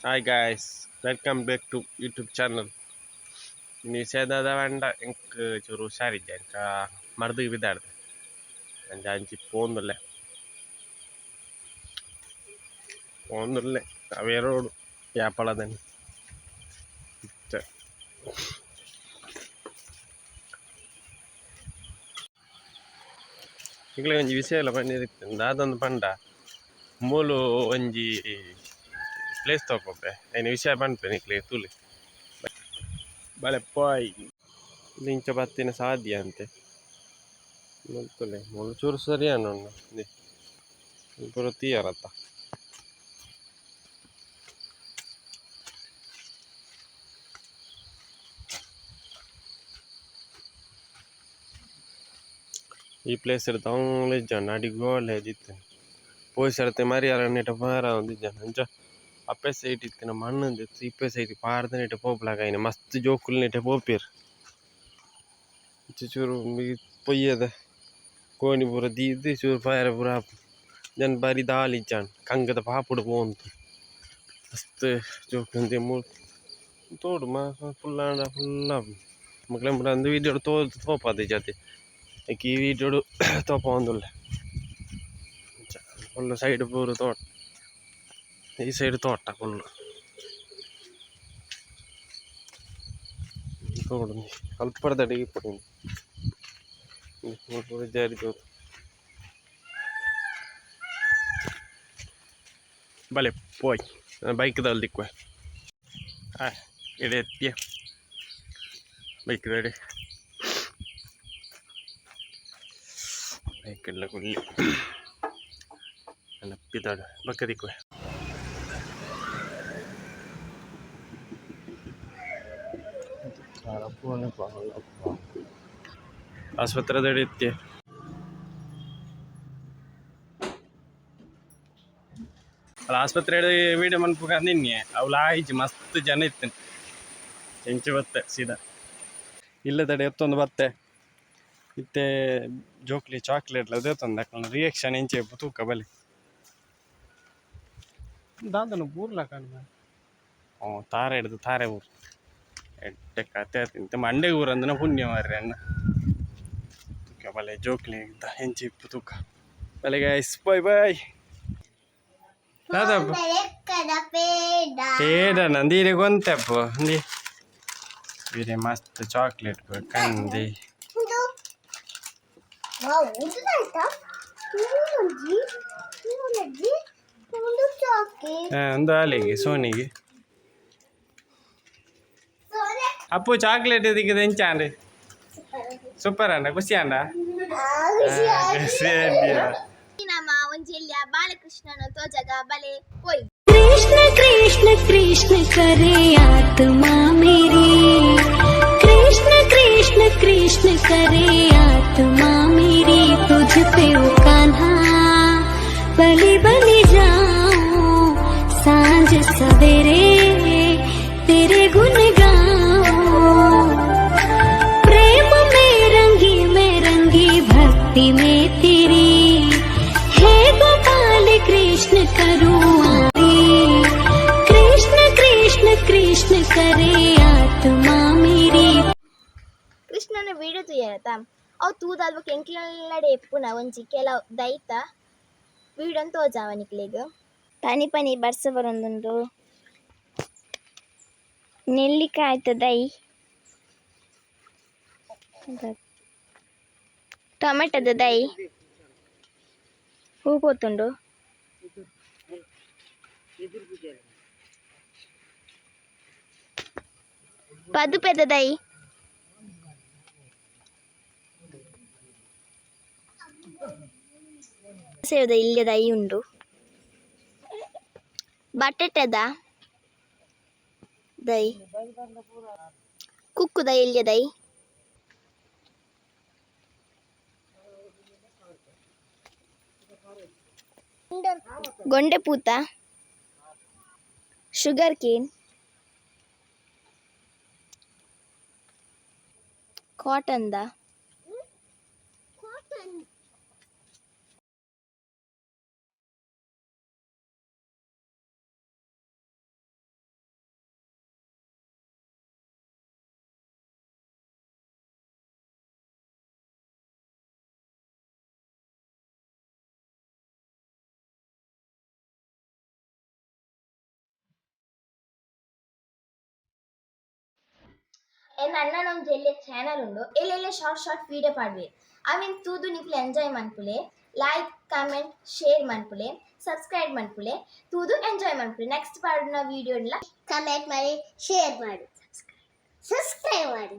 Hi guys, welcome back to YouTube channel. ಇನಿ ವಿಷಯದಾದ ಪಂಡ ಎಂಕ್ ಚೂರು ಹುಷಾರಿಜ್ಜ, ಎಂಕ ಮರ್ದಿಗ್ ಪಿದಾಡ್ದೆ ಅಂಚ ಅಂಚಿ ಪೋಂದುಲ್ಲೆ ಪೋಂದುಲ್ಲೆ ಅವೇ ರೋಡು ಯಾಪಳದನಿ ಇತ್ತೆ. ನಿಕ್ಲೆಗ್ ಒಂಜಿ ವಿಷಯ ಎಲ್ಲ ಪಂಡಿರಿತ್ತೆ ದಾದಂದು ಪಂಡ ಮೂಲು ಒಂಜಿ ಪ್ಲೇಸ್ ತೋಪೊಪೆ ಐನ ವಿಷಯ ಪನ್ಪೆ ನಿಕ್ಲೆಗ್ ತೂಲೆ. ಬಲೆ ಪೋಯ್ ಇಂಚ ಬತ್ತಿನ ಸಾದಿ ಅಂತೆ ತೂಲೆ ಮೂಲು ಚೂರು ಸರಿಯಾನ ಉಂಡು ಇಂದೆ ಪೂರ ತೂಯರತ್ತ. ಈ ಪ್ಲೇಸ್ ಡ್ ದಾಲ ಇಜ್ಜಂಡ್ ಅಡಿಗೋಲೆ ದಿತ್ತ್ಂಡ್ ಪೋಯಿ ಸರ್ತಿ ಮರಿಯಲಡ್ ನೆಟ ಪಾರ ಇಜ್ಜಂಡ್ ಅಂಚ ಅಪ್ಪೆ ಸೈಡ್ ಇತ್ತಿನ ಮಣ್ಣ್ ದೆತ್ತ್ ಇಪ್ಪೆ ಸೈಡ್ ಪಾಡ್ದ್ ನೆಟೆ ಪೋಪುಲಕ ಆಯಿನಿ ಮಸ್ತ್ ಜೋಕುಲು ನೆಟೆ ಪೋಪೆರ್. ಇಂಚ ಚೂರು ಪೊಯ್ಯೆದ ಕೋಣಿ ಪೂರ ದೀದ್ ಚೂರು ಪೋಯೆರೆ ಪೂರ ಆಪುಂಡು ಜನ ಬಾರಿ ದಾಲ ಇಜ್ಜಂಡ್ ಕಂಗ್ದ ಪಾಪುಡು ಪೋವೊಂದು ಮಸ್ತ್ ಜೋಕುಲು ಇಂದೆ ಮೂಲು ತೋಡು ಫುಲ್ ಆಂಡ ಫುಲ್ ಆಪುಂಡು ಮೊಕ್ಲೆ ಪೂರ ಅಂದ್ ವಿಡಿಯೋ ಡ್ ತೋಪಾದಿಜಿ ಅತೆ ಐಕ್ ಈ ವಿಡಿಯೋ ಡ್ ತೋಪಾವೊಂದುಲ್ಲೆ. ಅಂಚ ಫುಲ್ ಸೈಡ್ ಪೂರ ತೋಟ ಈ ಸೈಡ್ ತೋಟ ಫುಲ್ ತೋಡು ಅಲ್ಪರ್ದ್ ಇಪ್ಪೊಡು ಉಂದು ಪೂರ ಜಾರಿ ತೋಡು. ಬಲೆ ಪೋಯ್ ಬೈಕ್ ದಲ್ಲಿ ದಿಕ್ಕುವೆ. ಇಡೆ ಎತ್ತಿಯ ಬೈಕ್ ದಡೆ ಬೈಕ್ ಎಲ್ಲ ಕುಲ್ಲಿ ಪಿದಾಡ ಬೊಕ್ಕ ದಿಕ್ಕುವೆ. ಆಸ್ಪತ್ರೆದಡೆ ಎತ್ತಿಯ. ಅಲ್ಲ ಆಸ್ಪತ್ರೆ ವೀಡಿಯೋ ಮನ್ಪುಗ ನಿನ್ನೆ ಅವ್ಲು ಆಯ್ಜಿ ಮಸ್ತ್ ಜನ ಇತ್ತೇನೆ ಎಂಚ ಬತ್ತೆ ಸೀದಾ ಇಲ್ಲದಡೆ ಎತ್ತೊಂದು ಬತ್ತೆ ಇತ್ತೆ ಜೋಕ್ಲಿ ಚಾಕ್ಲೇಟ್ ದೇತೊಂದು ಅಕ್ಲೆನ ರಿಯಾಕ್ಷನ್ ಎಂಚ ಇಪ್ಪು ತೂಕ ಬಲೆ ದಾದನ ಬೂರ್ಲ ಕಾಣ್ ತಾರೆ ಹಿಡ್ದು ತಾರೆ ಊರು ಎಡ್ಡೆ ಕತೆ ಆತಿಂತೆ ಮಂಡೆಗ್ ಊರಂದಿನ ಪುಣ್ಯ ಮಾರ್ರೆ ಅಣ್ಣ. ತೂಕ ಬಲೆ ಜೋಕ್ಲಿ ಎಂಚ ಇಪ್ಪು ತೂಕ ಬಲೆ ಗೈಸ್, ಬಾಯ್ ಬಾಯ್. ದಾದಪ್ಪ ಪೇಡ ನಂದೀರೆ ಗೊಂತೆಪ್ಪು ಅಂದಿ ಬೀರೆ ಮಸ್ತ್ ಚಾಕ್ಲೇಟ್ ಕಂದಿ. ಒಂದು ಆಲಿಗೆ ಸೋನಿಗೆ ಅಪ್ಪು ಚಾಕ್ಲೇಟ್ ಇದಕ್ಕೆ ಎಂಚಾಂಡ್ ಸೂಪರ್ ಅಂಡ ಖುಷಿ ಅಂಡ ಖುಷಿ. ನಮ್ಮ ಒಂಜಿ ಎಲ್ಯ ಬಾಲಕೃಷ್ಣನ ತೋಜಗ ಬಲೆ ಪೋಯ್. कृष्ण कृष्ण कृष्ण करे आत्मा मेरी, कृष्ण कृष्ण कृष्ण करे आत्मा मेरी, तुझ पे ओ कान्हा बलि बलि जाऊं, सांझ सवेरे तेरे गुण गाऊं, प्रेम में रंगी मैं रंगी भक्ति में तेरी, हे गोपाल कृष्ण करूँ आरती, कृष्ण कृष्ण कृष्ण करे आत्मा मेरी। ಕೃಷ್ಣನ ವಿಡಿಯೋ ತೂಯರತ ಅವು ತೂದಾಲ್ಬೊಕ ಎಂಕ್ಲೆಲ್ಲಡೆ ಇಪ್ಪುನ ಒಂಜಿ ಕೆಲವು ದೈತ ವಿಡಿಯೋನ್ ತೋಜಾವ ನಿಕ್ಲೆಗ್. ಪನಿ ಪನಿ ಬರ್ಸ ಬರೊಂದುಂಡು. ನೆಲ್ಲಿಕಾಯಿತ ದೈ, ಟೊಮೆಟೊದ ದೈ ಹೂ ಪೋತುಂಡು. ಪದುಪೆದ ದೈ, ಸೇವದ ಇಲ್ಯದ ದೈ ಉಂಡು. ಬಟಾಟೆದ ದೈ, ಕುಕ್ಕುದ ಎಲ್ಯ ದೈ, ಗೊಂಡೆ ಪೂತ, ಶುಗರ್ ಕೇನ್, ಕಾಟನ್ the. ಎನ್ನ ಅಣ್ಣನ ಒಂಜಿ ಎಲ್ಯ ಚಾನಲ್ ಉಂಡು. ಎಲ್ಲೆಲ್ಲೆ ಶಾರ್ಟ್ ಶಾರ್ಟ್ ವೀಡಿಯೋ ಪಾಡ್ವೆ. ಅವೆನ್ ತೂದು ನಿಕ್ಲೆ ಎಂಜಾಯ್ ಮನ್ಪುಲೆ. ಲೈಕ್, ಕಮೆಂಟ್, ಶೇರ್ ಮನ್ಪುಲೆ, ಸಬ್ಸ್ಕ್ರೈಬ್ ಮನ್ಪುಲೆ. ತೂದು ಎಂಜಾಯ್ ಮನ್ಪುಲೆ. ನೆಕ್ಸ್ಟ್ ಪಾಡುನ ವೀಡಿಯೋ ಕಮೆಂಟ್ ಮಾಡಿ, ಶೇರ್ ಮಾಡಿ, ಸಬ್ಸ್ಕ್ರೈಬ್ ಮಾಡಿ.